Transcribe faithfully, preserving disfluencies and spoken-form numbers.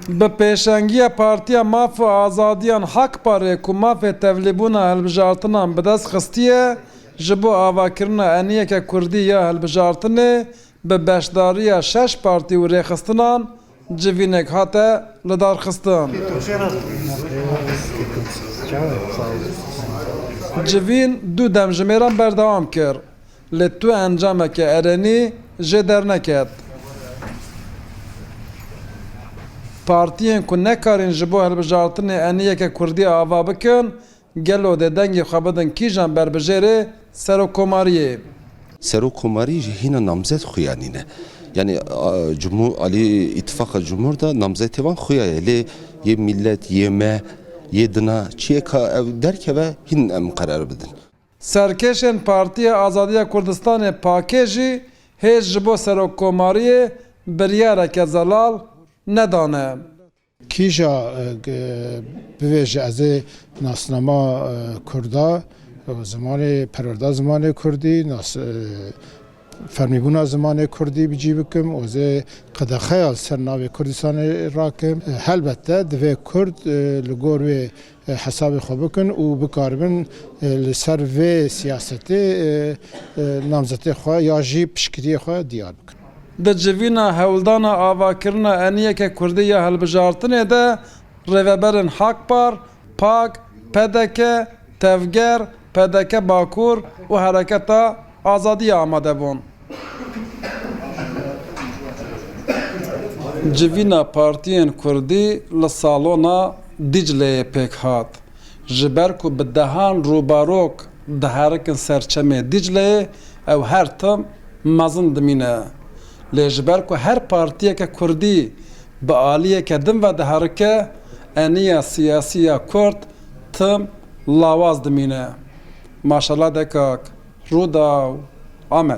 Bi pêşengiya Partiya Maf û Azadiyan Hakparê ku mafê tevlîbûna hilbijartinan bi dest xistiye, ji bo avakirina eniyeke kurdî ya hilbijartinê bi beşdariya şeş partî û rêxistinan civînek hate lidarxistin. Civîn du demjimêran berdewam kir. Lê tu encameke erenî jê derneket. Partiyên ku nekarîn ji bo hilbijartinê eniyeke kurdî ava bikin, gelo dê dengê xwe bidin kîjan berbijêrê serokkomariyê? Serokkomarî jî hîna namzet xuya nîne. Yanî, a, cumhur, alî îtifaqa cumhur de namzetê wan xuya ye. Lê yê millet, yê me, yê dina çiyeka ev derkeve hîn em qerar bidin. Serkêşên Partiya Azadiya Kurdistanê, pakê, jî hêj ji bo serokkomariyê biryareke zelal nedane. Kîja, e, g-, bivêje ez ê nasnama, e, kurda, e, zimanê, perwerda zimanê kurdî, nas-, e, fermîbûna zimanê kurdî bi cî bikim, û ez ê qedexeya li ser navê Kurdistanê rakim. E, helbette divê kurd, e, li gor wê e, hesabê xwe bikin û bikaribin, e, li ser vê siyasetê, e, e, namzetê xwe ya jî piştgiriyê xwe diyar bikin. Di civîna hewldana avakirina eniyeke kurdî ya hilbijartinê de rêveberên Hakpar, pak, P D K, Tevger, P D K Bakur û Hereketa Azadiya amade bûn. Civîna partiyên kurdî li salona Dîcleyê pêk hat. Ji ber ku bi dehan rûbarok diherikin ser çemê Dîcleyê, ew her tim mezin dimîne. Lê ji ber ku her partiyeke kurdî bi aliyeke din ve diherike, eniya siyasî ya kurd tim lawaz dimîne. Maşallah dekak, Rûdaw, Amed.